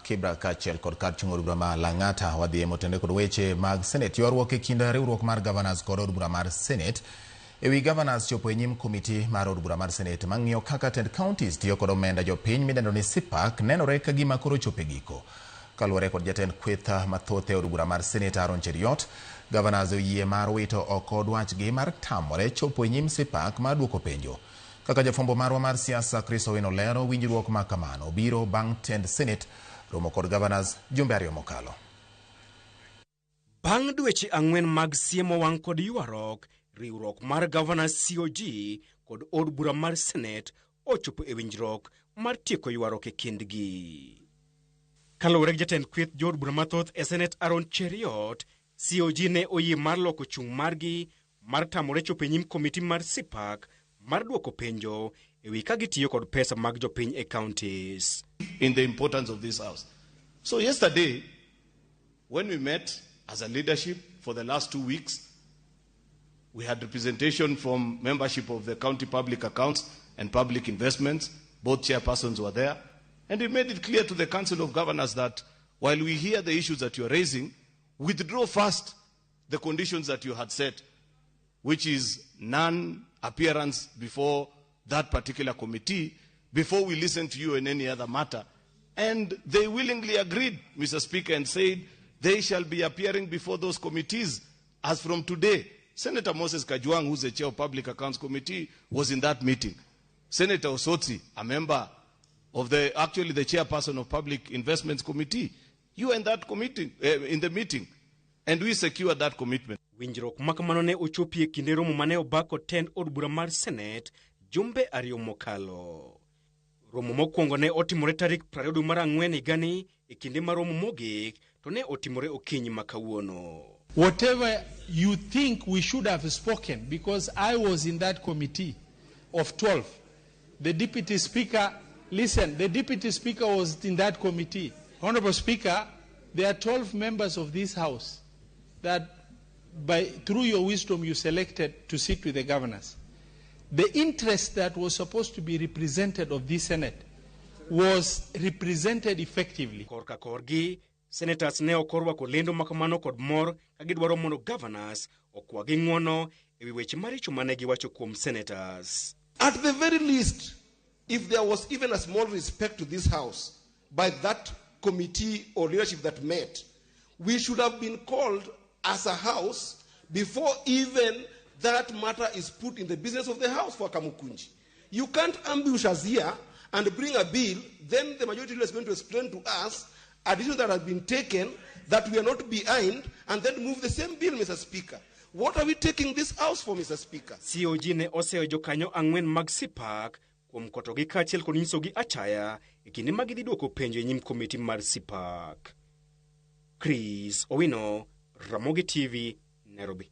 Kibra kaachiel kod kar chung' od bura ma Lang'ata. Wadhi e motende kod weche mag Senate. Ywaruok e kind riwruok mar Governors kod od bura mar Senate e wi governors chopo e nyim komiti mar od bura mar Senate mang'iyo kaka tend counties tiyo kod omenda jopiny midendo ni CPAC nenore ka gima koro chopo e giko. Kaluwore kod jatend kweth mathoth e od bura mar Senate Aaron Cheruiyot, governors oyie mar wito oko dwachgi mar tamore chopo e nyim CPAC mar duoko penjo. Kaka jafwambo marwa mar siasa Chris Owino lero, winjruok ma kamano biro bang' tend Senate romo kod governors jumbe ariyo mokalo. Bang' dweche 4 mag siemo wang' kod ywaruok, riwruok mar Governors COG kod od bura mar Senate ochopo e winjruok mar tieko ywaruok e kindgi. Kaluwore gi jatend kweth jood bura mathoth e Senate Aaron Cheruiyot, COG ne oyie mar loko chung' margi mar tamore chopo e nyim komiti mar CPAC mar duoko penjo e wi ka gitiyo kod pesa mag jopiny e counties. In the importance of this house. So yesterday, when we met as a leadership for the last 2 weeks, we had representation from membership of the County Public Accounts and Public Investments. Both chairpersons were there. And we made it clear to the Council of Governors that while we hear the issues that you are raising, withdraw first the conditions that you had set, which is non-appearance before that particular committee, before we listen to you in any other matter. And they willingly agreed, Mr. Speaker, and said they shall be appearing before those committees as from today. Senator Moses Kajwang, who's the chair of Public Accounts Committee, was in that meeting. Senator Osotsi, a member of the, actually the chairperson of Public Investments Committee, you were in that committee, in the meeting, and we secured that commitment. Winjruok ma kamano ne ochopi e kinde romo mane oba kod tend od bura mar Senate jumbe 2 mokalo. Romo mokwongo ne otimore tarik 20 mar 4 higani e kinde mar romo mogik to ne otimore okinyi ma kawuono. Whatever you think we should have spoken, because I was in that committee of 12. The deputy speaker, listen, the deputy speaker was in that committee. Honorable Speaker, there are 12 members of this house that through your wisdom you selected to sit with the governors. The interest that was supposed to be represented of this Senate was represented effectively. Korka korgi, senators ne ok orwako lendo ma kamano kod mor ka gidwaro mondo governors okwagi ng'uono e wi weche maricho mane giwacho kuom senators. At the very least, if there was even a small respect to this house by that committee or leadership that met, we should have been called as a house before even that matter is put in the business of the house for Kamukunji. You can't ambush us here and bring a bill, then the majority leader is going to explain to us a decision that has been taken that we are not behind, and then move the same bill, Mr. Speaker. What are we taking this house for, Mr. Speaker? COG ne oseyo jokanyo 4 mag CPAC kuom kotogi kaachiel kod nyisogi achaya e kinde ma gidhi duoko penjo e nyim komiti mar CPAC. Chris Owino, Ramogi TV, Nairobi.